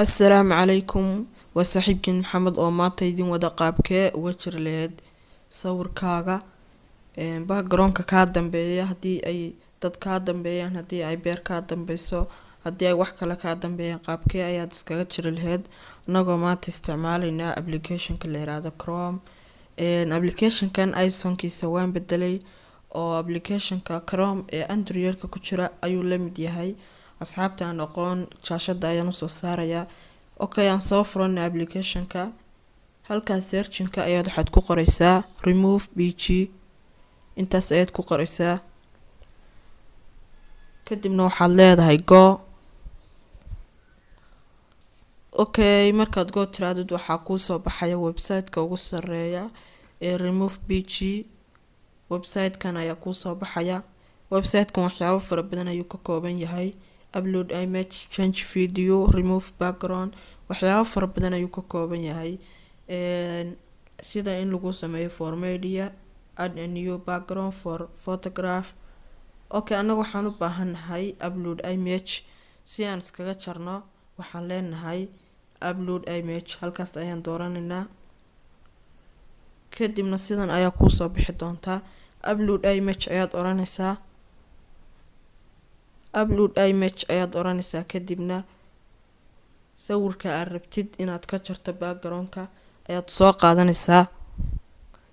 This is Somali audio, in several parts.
Assalaamu calaykum, waa saaxiibkiin Maxamed oo maanta idin wada qaabkee uga jiri lahayd sawirkaaga backgroundka kaa dambeeya. Haddii ay dad kaa dambeeyaan, haddii ay beer kaa dambeyso, haddii ay wax kale kaa dambeeyaan, qaabkee ayaad iskaga jiri lahayd, anagoo maanta isticmaalaynaa applicationka la yiraahdo Chrome. Applicationkan iconkiisa waan bedelay oo applicationka Chrome ee Androidka ku jira ayuu la mid yahay. Asxaabta aan aqoon, shaashada ayaan usoo saarayaa. Okay, aan soo furanay applicationka. Halkaas searchinka ayaad waxaad ku qoreysaa "remove bg". Intaas ayaad ku qoreysaa, kadibna waxaad leedahay "go". Okay, markaad "go" tiraadid, waxaa kuusoo baxaya website-ka ugu sareeya ee remove bg. Website-kan ayaa kuusoo baxaya. Website-kan waxyaabo fara badan ayuu ka kooban yahay: upload image, change video, remove background. Waxyaabo fara badan ayuu ka kooban yahay, sida in lagu sameeyo for media, add a new background for photograph. Okay, annaga waxaan u baahannahay upload image. Si aan iskaga jarno, waxaan leenahay "upload image". Halkaas ayaan dooranaynaa. Kadibna sidan ayaa kuusoo bixi doontaa. "Upload image" ayaad oranaysaa. "Upload image" ayaad oranaysaa. Kadibna sawirka aad rabtid inaad ka jarto backgroundka ayaad soo qaadanaysaa.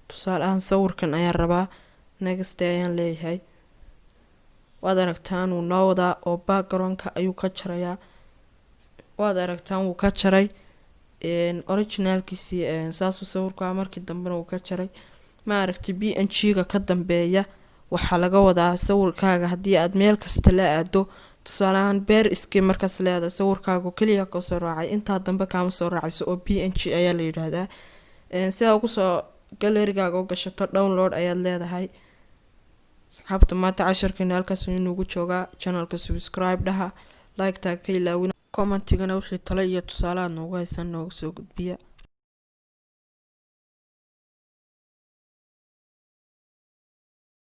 Tusaale ahaan, sawirkan ayaan rabaa. "Next" ayaan leeyahay. Waad aragtaan, wuu noo wadaa oo backgroundka ayuu ka jarayaa. Waad aragtaan, wuu ka jaray. Originalkiisii saasuu sawirku ah, markii dambena wuu ka jaray. Ma aragtay PNG ga ka dambeeya? Waxaa laga wadaa sawirkaaga haddii aad meel kasta la aado, tusaale ahaan beer iskii markaas leedahay, sawirkaagu keliya kasoo raacay, intaa dambe kaama soo raacayso oo PNG ayaa la yidhaahdaa. Si aa ugu soo gallerygaaga u gashato, "download" ayaad leedahay. Asxaabta, maanta casharkeena halkaas inugu joogaa. Channelka subscribe dhaha, like-taa ka ilaawina, commentigana wixii talo iyo tusaale aad noogu haysan noogu soo gudbiya.